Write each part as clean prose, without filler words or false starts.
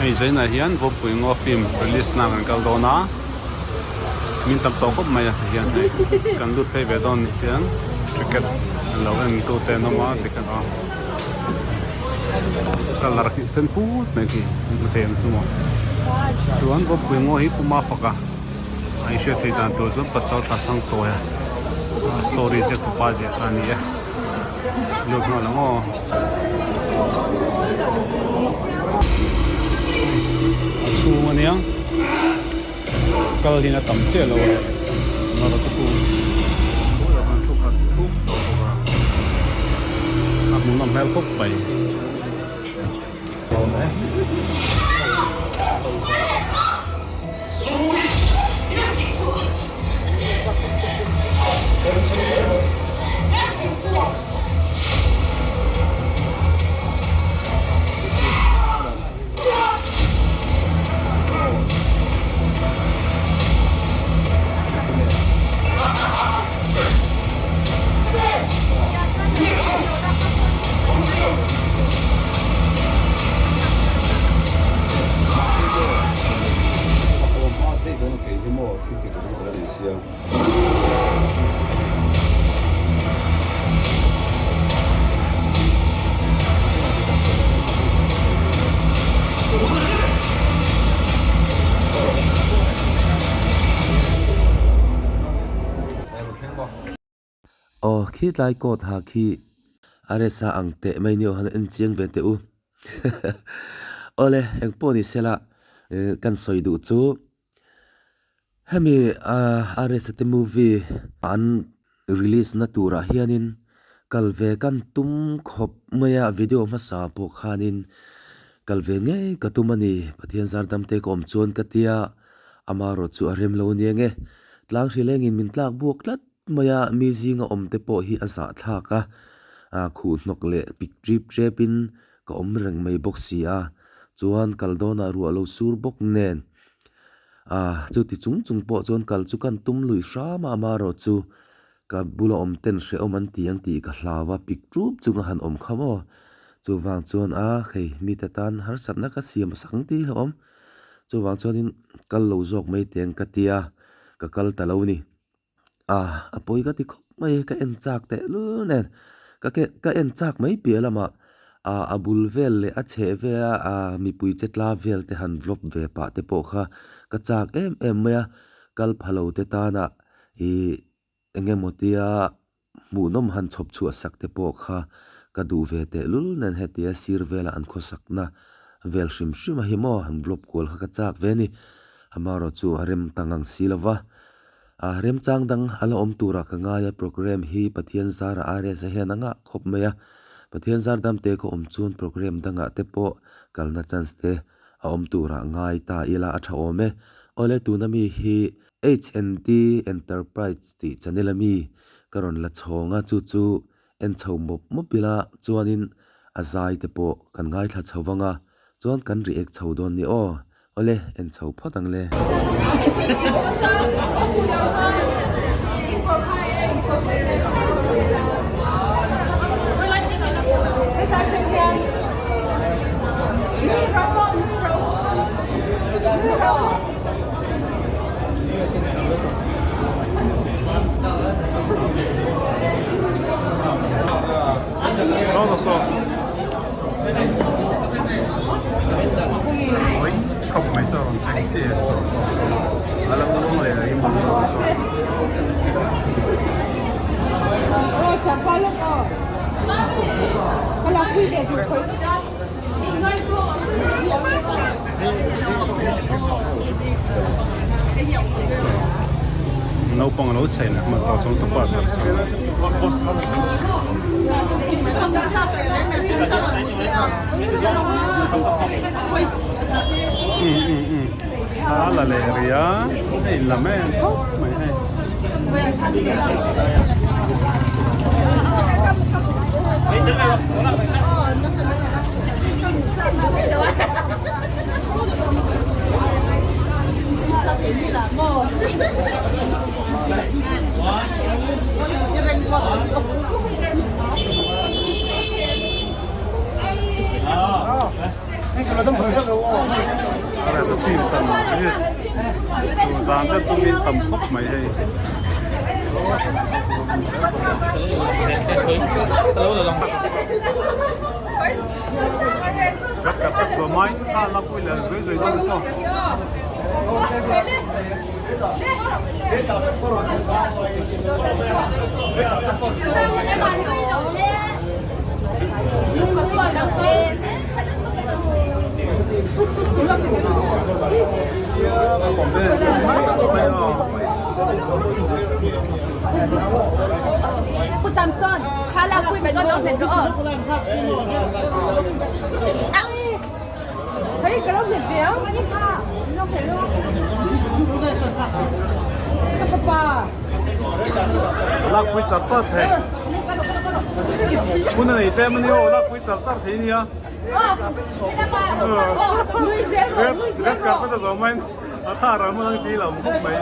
Hei zainah hian Vawpui Ngaw film release nan kan kal dawn a, min tam tawh khawp mai a tihian hei kan lut phei ve dawn ni chian cricket lo en tu te an awm a tikhan aw colour khi sen phut mai khi an hmu thei ang chu maw chuan Vawpui Ngaw hi Puma faka a inhriat theih dan tur chuan pasal tha thlang tawi a story ziak tupa ziah kha a ni e. Lut nghal ang aw. A chhung ania kal hian a tam chiah lo a mara chu khu lo khan thu khat thup tawh bawk a a hmuhnawm hmel khawp mai. Aw khi tlai coat ha khi RSa ang teh mai ni aw han en chiang ve teh u. Awle engpawh ni sela kan sawi duh chu hemi RSa te movie an release na turah hianin kal ve kan tum khawp mai a video hmasa pawh khanin kal ve ngei ka tum a ni Pathian zar dam te ka awm chuan ka tia amaherawh chu a rem lo nia nge tlang hri lengin min tlak buak tlat mai a mi zinga awm te pawh hi a zahthlak a khuh hnawk leh pik trip trep in ka awm reng mai bawk si a chuan kal dawnah ruah lo sur bawk nen ah chuti chung chung pawh chuan kal chu kan tum lui hram a amaherawh chu ka bula awm ten hrehawm an ti ang tih ka hlau a pik trup chunga han awm kha maw chuvang chuan a hei mite tan harsatna ka siam sang tih a awm chuvang chuanin kal lo zawk mai teh ang ka tia ka kal ta lo ni. Ah, a pawi ka ti khawp mai, ka en chak teh lul nen, ka ke ka en chak mai piah lamah ah a bul vel leh a chheh vela ah mipui che tla vel te han vlog ve pah te pawh kha ka chak em em mai a, kal pha lo te tana ih eng emaw tia hmuhnawm han chhawp chhuah sak te pawh kha ka duh ve teh lul nen hetia sir vela an khawsakna vel hrim hrim a hi maw han vlog kual kha ka chak ve a ni, amaherawhchu chu a rem ta ngang si lova. A remchang dang a la awm turah ka ngai a, program hi Pathian zara RSA hian a ngah khawp mai a, Pathian zar dam te ka awm chuan program dangah te pawh kalna chance te a awm turah ngai ta ila a tha awm e. Awle tuna mi hi HND Enterprise tih channel a mi ka rawn la chhawng a, chu chu en chho mawp mawp ila chuanin a zai te pawh kan ngaithla chho vang a, chuan kan react chho dawn ni aw. Awle, en chho phawt ang le. Naupang alo chei na hman tawh chuan tupa chu an sam a la leh rih a hei in lam em khawp mai hei. Film chan release tur zan te chu min tam khawp mai hei. Lakpui char char thei hun a nei tlem a ni aw lakpui char char thei nia red red carpet a zawm mai a tha ram a lang ti lo khawp mai.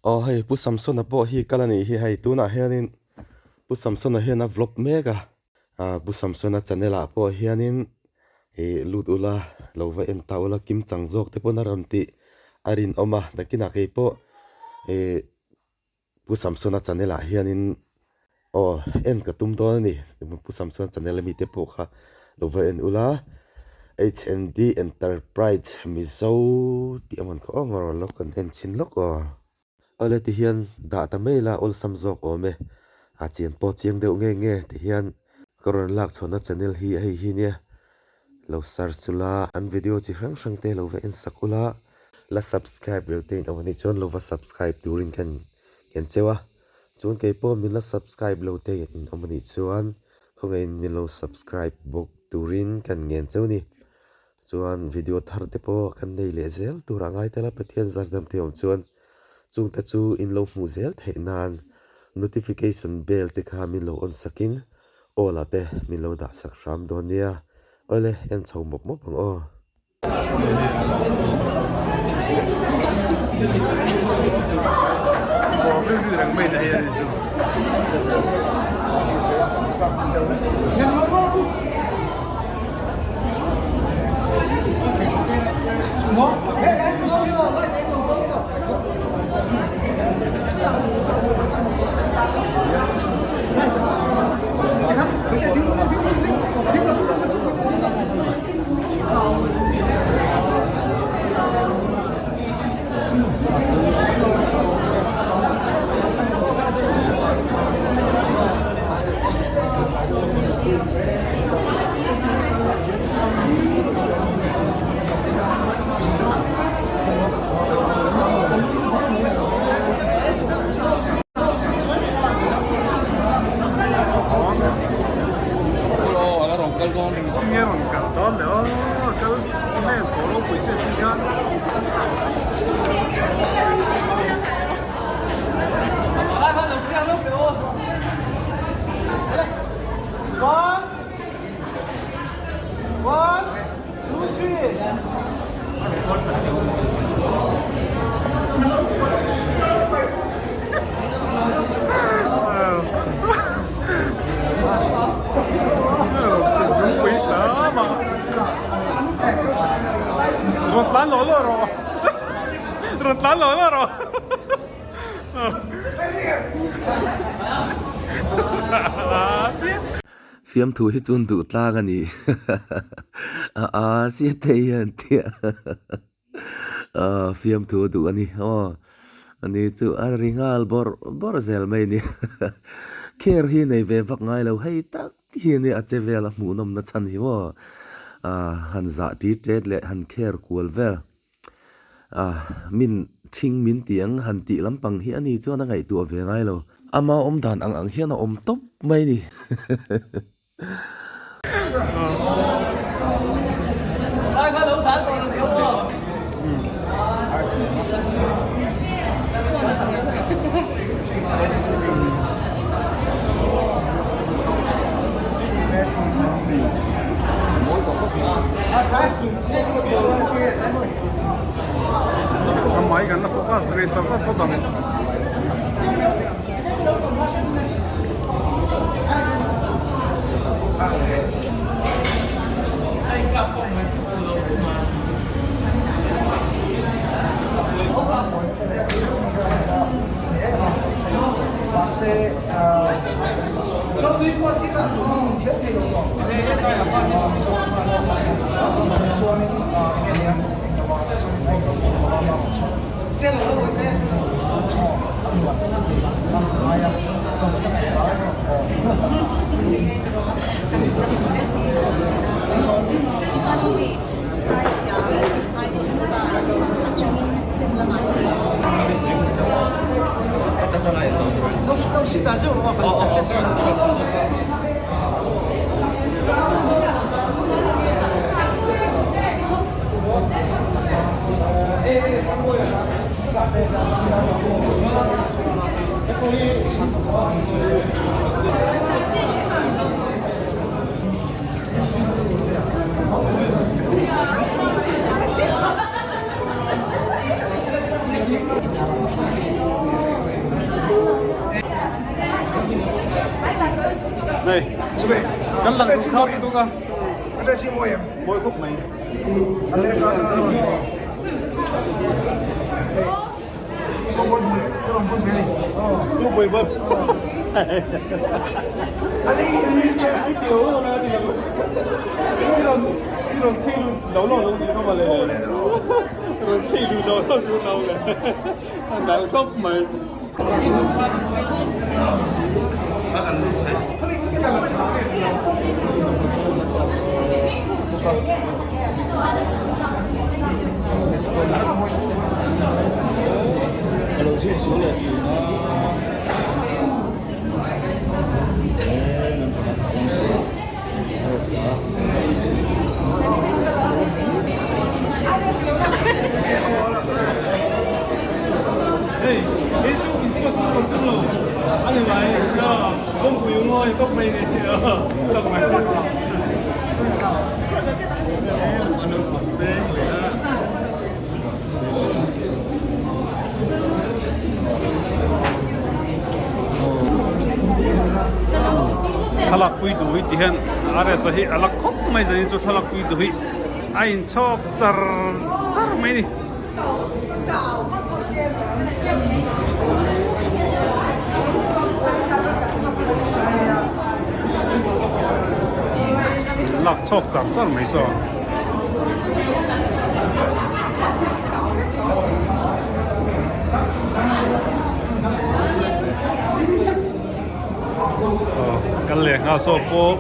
Aw hei Pu Samsona pawh hi kal a nih hi hei tunah hianin Pu Samsona hian a vlog mek a ah Pu Samsona channel ah pawh hianin ih lut ula lo va en ta ula kim chang zawk te pawn a rawn tih a rinawm a nakinah kei pawh ih Pu Samsona channel ah hianin aw en ka tum dawn a ni Pu Samsona channel ami te pawh kha lo va en ula HND Enterprise Mizo tih a man kha aw ngawr lawk kan en chhin lawk aw. Awle ti hian dah ta mai la awlsam zawk awm e a chian pawh chiang deuh nge nge ti hian ka rawn lak chhuahna channel hi hei hi nia Lo search ula, an video chi hrang hrang te lo va en sak ula, la subscribe reuh te in awm anih chuan lo va subscribe turin khan ken cheu a, chuan kei pawh min la subscribe lo te in awm anih chuan khawngaihin min lo subscribe bawk turin kan ngen cheu ni. Chuan video thar te pawh kan nei leh zel tur a ngai tel a, Pathian zardam te awm chuan chung te chu in lo hmuh zel theih nan notification bell te kha min lo on sakin Aw la te min lo dah sak hram dawn nia. Awle en chho mawp mawp ang aw. Tinge rawn kal dawn le aw kal hmel tawh ropui se tih khan. Rawn tlan lo lo rawh rawn tlan lo lo rawh Fiamthu hi chuan duh tlang a ni a a sia thei hian tia a fiamthu a duh a ni aw ani chu a ri nghal bawrh bawrh zel mai a ni kher hi nei ve vak ngai lo hei tak hi a nia a che vel a hmuhnawm na chhan hi maw a han zah tit tet leh han kher kual vel. A, min ṭhing min ti ang han tih lampang hi a ni chuan a ngaihtuah ve ngai lo. Ama awm dan ang ang hian a awm tawp mai ni. Mai kan la focus ve char char phawt ang. Nei, kan lang duh khap tuk a. Mawi khawp mai. Thlalak pui duh hi ti hian RS-a hi a la khawp mai zanin chu thlalak pui duh hi a inchhawk char char mai a ni. Lak chhawk char char mai saw. Kal leh nghal saw pawh.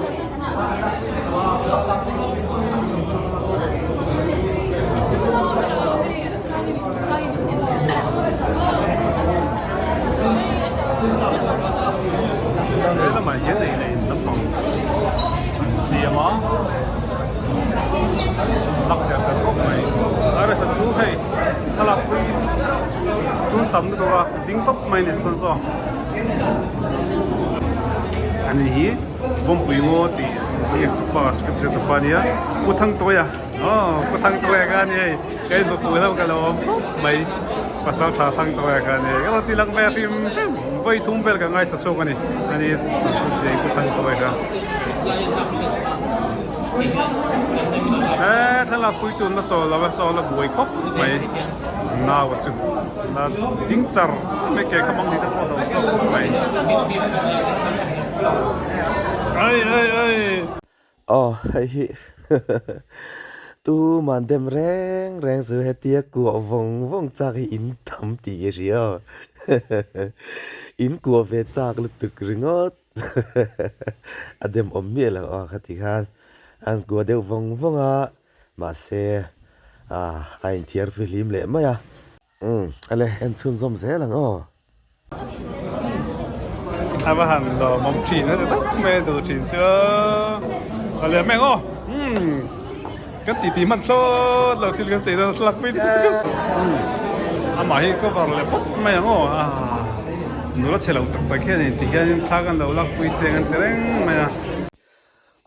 He lamah hian ei leh in lampang an siam a lak cher cher khawp mai a resa chu hei thlalak pui tun tam lutuk a ding tawp mai a ni sawn saw ani hi Vawmpui ngaw tih ziak tupa script ziak tupa a nia Pu Thangtawia aw Pu Thangtawia kha a ni hei ka inhmu fuh hlauh ka lo awm khawp mai pasal tha Thangtawia kha a ni ka lo ti lang ve hrim hrim vawi thum vel ka ngaithla chhuak a ni ani Pu Thangtawia kha he thlalak pui tun la chawl lo a saw la buai khawp mai nau a chu la ding char char mai ke kha mang ni te pawh a lo tawk khawp mai ai ai ai. Aw hei hi tu man dem reng reng chu hetia kuah vawng vawng chak hi in tam tih ka hria in kuah ve chak lutuk ringawt a dem awm miah lo aw khati khan an kuah deuh vawng vawng a mahse a inthiar fihlim leh mai a. Umm ale en chhunzawm zel ang aw. A va han lawmawm thin a ti tak mai a duh thin chu a lem eng aw umm kan ti ti hman thlawt lo thil kan sawi dawn a thlalak pui deuh deuh umm amah hi cover leh pawp mai ang aw ah nula chhe lo tak tak hian ti hianin thla kan lo lak pui te ang an ti reng mai a.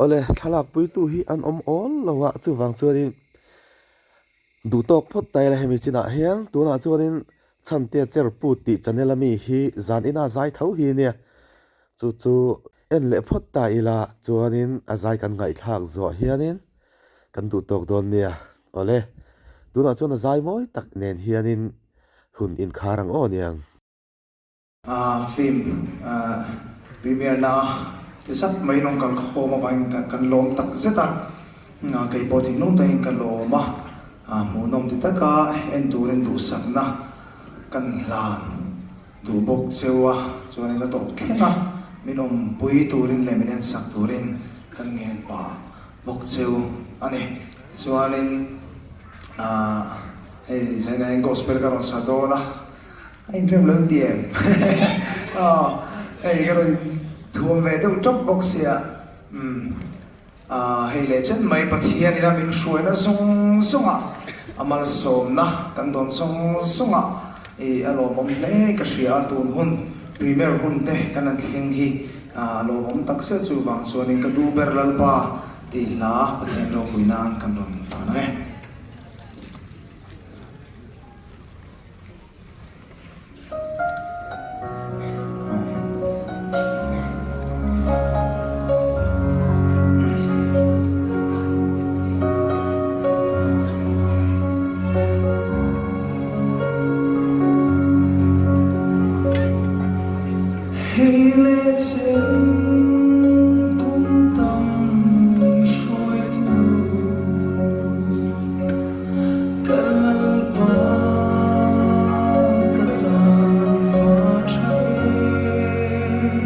Awle thlalak puitu hi an awm awl lo a chuvang chuanin Duh tawk phawt ta ila hemi chinah hian tunah chuanin Chhantea cher put tih channel a mi hi zan ina zai tho hi nia. Chu chu en leh phawt ta ila chuanin a zai kan ngaihthlak zuah hianin kan duh tawk dawn nia. Awle, tunah chuan a zai mawi tak nen hianin hun inkhar ang aw niang. Film premiere na ti zat mai in rawn kal khawm avangin kan lawm tak zet a, kei pawh thinlung takin ka lawm a, hmuhnawm ti taka en turin duhsakna kan hlan duh bawk cheu a, chuanin a tawp thleng a, min awmpui turin leh min ensak turin kan ngen pah bawk cheu a ni. Chuanin hei zainain gospel ka rawn sa dawn a. A inrem lo ti em? Aw, hei ka rawn thuam ve deuh tawp bawk sia. Umm, ah, hei leh chen mai Pathian ina min hruaina zawng zawngah, a malsawmna kan dawn zawng zawngah i a lawmawm hle ka hria a, tun hun premier hun te kan han thleng hi a lawmawm tak zet chuvang chuanin ka duh ber Lalpa tih hla Pathian ropui nan kan rawn tan ang e. Hei leh chen kum tam min hruaitu. Ka Lalpa ka tan i va tha em.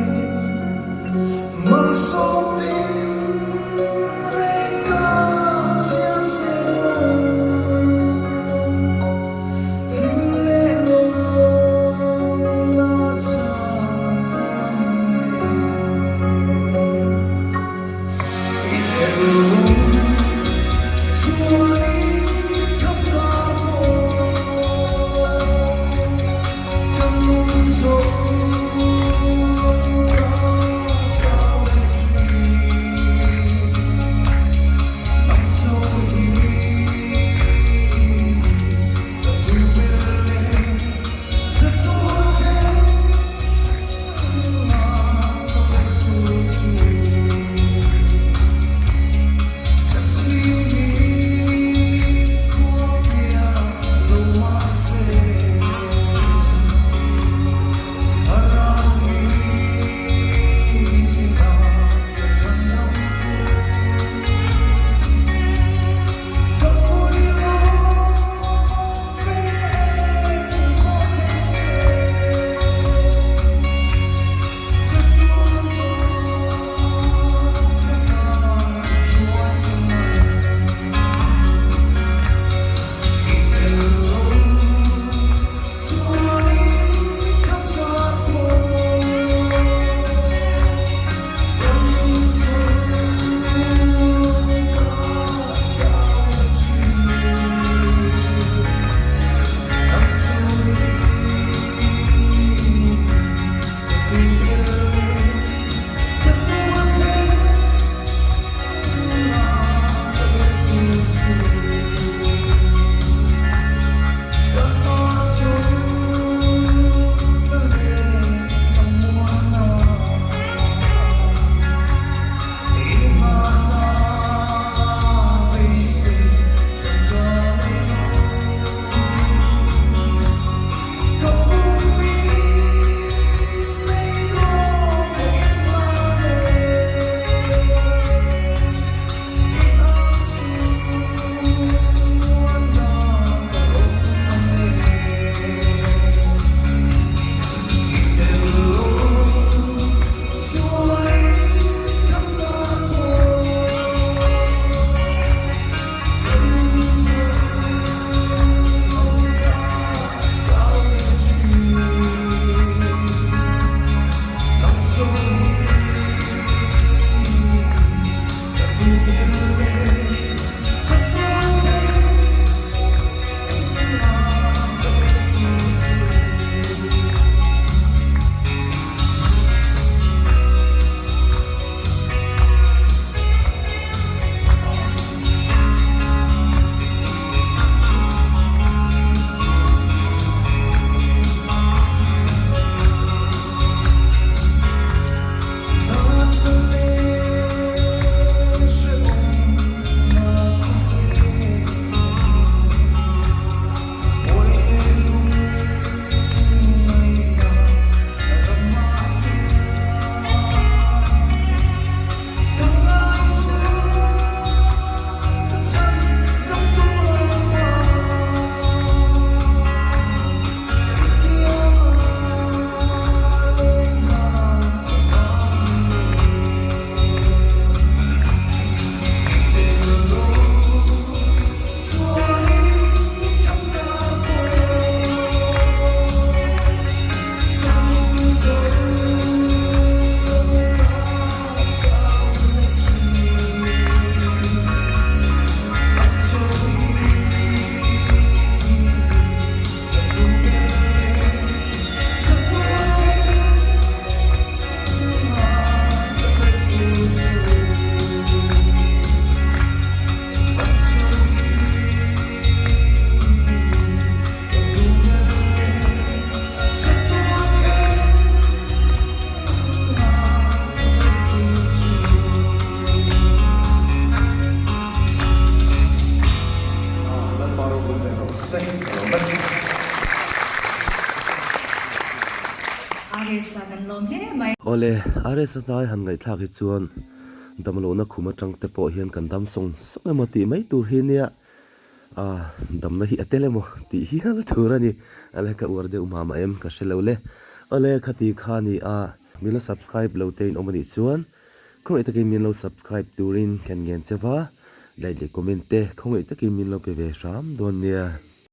Malsawm tin reng ka chiang zel lo. Hlim leh lawmna chang tawn nen. I tel chuanin ka pa pawh ka nun zo lo ka chau leh thin. Nang cho hi ka duh ber leh chatuan thleng a ka ber tur chu. Ka chhing hi khua fiah lo mahse thlarau mi tina fiah chhan lo tu. Ka vui lo ve eng pawh thleng se. Chatuan van ka van hruai thleng ang. I tel lo chuanin ka kar pawh ka nun chu ka chau leh thin. Nang sawi. Ka pum in nei rawh ka inhlan e, i ang chuan na ka rawng ang e. I tel lo chuanin ka kar pawh ka nun chu. RS-a kan lawm hle mai. Awle, RS-a zai han ngaihthlak hi chuan damlohna khum atang te pawh hian kan dam sawng sawng emaw tih mai tur hi nia, ah damna hi a tel emaw tih hial tur a ni. Awle ka uar deuh mah mah em ka hre lo le. Awle khati kha ni a, min lo subscribe lo te in awm anih chuan Khawngaih takin min lo subscribe turin kan ngen che va, like leh comment te khawngaih takin min lo pe ve hram dawn nia.